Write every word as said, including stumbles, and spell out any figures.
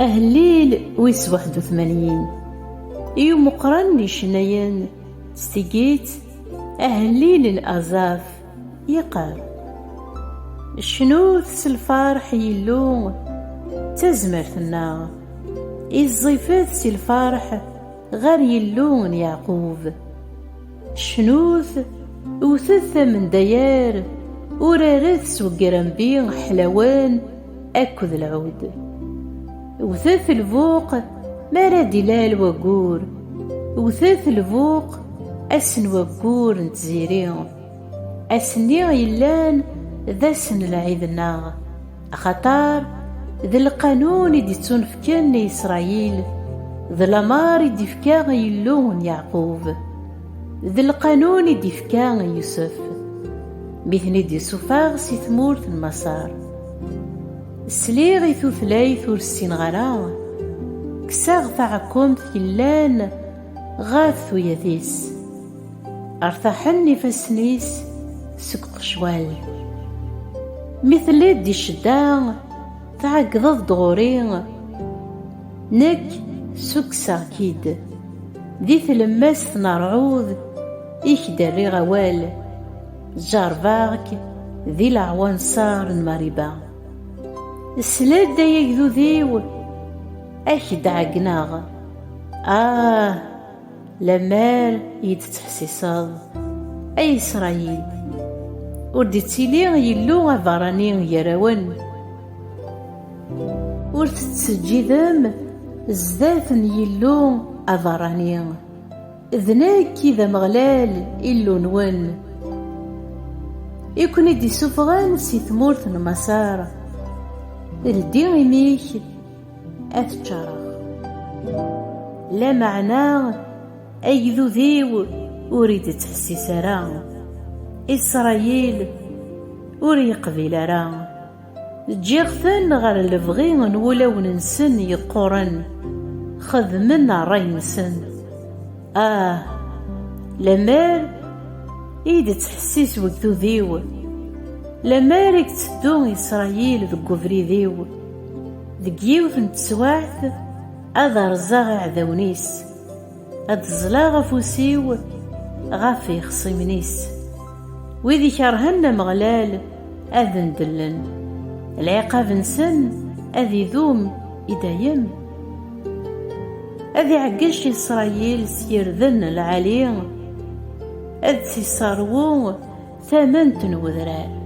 Ahellil wis waḥed u tmanyin. I umeqqran n icennayen s tigit, ahellil n Azaf, yeqqar: Cnut s lferḥ i Yillu, d tazmert-nneɣ. Iẓẓifet si lferḥ ɣer Yillu n Yeɛqub. Cnut, wtet amendayer, uraret s wegrambi ḥlawen akked lɛud. Wtet lbuq mi ara d-ilal waggur, wtet lbuq ass n waggur n tziri. Ass-nni yellan d ass n lɛid-nneɣ, axaṭer d lqanun i d-ittunefken i Isṛayil, d lameṛ i d-ifka i Yillu n Yeɛqub, d lqanun i d-ifka i Yusef, mi ten-id-isuffeɣ si tmurt n Maṣer. Sliɣ i tutlayt ur ssineɣ ara, kkseɣ taɛkemt yellan ɣef tuyat-is. Rtaḥen ifassen-is seg uqecwal. Mi telliḍ di ccedda, tɛeggḍeḍ-d ɣur-i, nekk ssukkseɣ-k-id. Di tlemmast n ṛṛɛud i k-d-rriɣ awal, ǧerrbeɣ-k di leɛwanṣer n Mariba. Sel-d ay agdud-iw, ad k-d-ɛeggneɣ. Ah, lemmer i d-tettḥessiseḍ, ay Isṛayil, ur d-ittili Yillu abeṛṛani gar-awen. Ur tettseǧǧidem zdat n Yillu abeṛṛani. D nekk i d Ameɣlal, Illu-nwen, i ken-id-isuffɣen si tmurt n Maṣer. Ldi imi-k, ad t-ččareɣ. Lameɛna agdud-iw ur i d-ttḥessis ara, Isṛayil ur yeqbil ara. Ǧǧiɣ-ten ɣer lebɣi n wulawen-nsen yeqquren, xedmen ṛṛay-nsen. Ah, lemmer i d-ttḥessis wegdud-iw, lemmer i yetteddu Isṛayil deg ubrid-iw, deg yiwet n teswiɛt ad rẓeɣ iɛdawen-is, ad ẓẓleɣ afus-iw ɣef yexṣimen-is. Wid ikerhen Ameɣlal ad ndellen, lɛiqab-nsen ad idum i dayem. Ad iɛeggec Isṛayil s yirden lɛali, ad tt-isserwu tament n wedrar.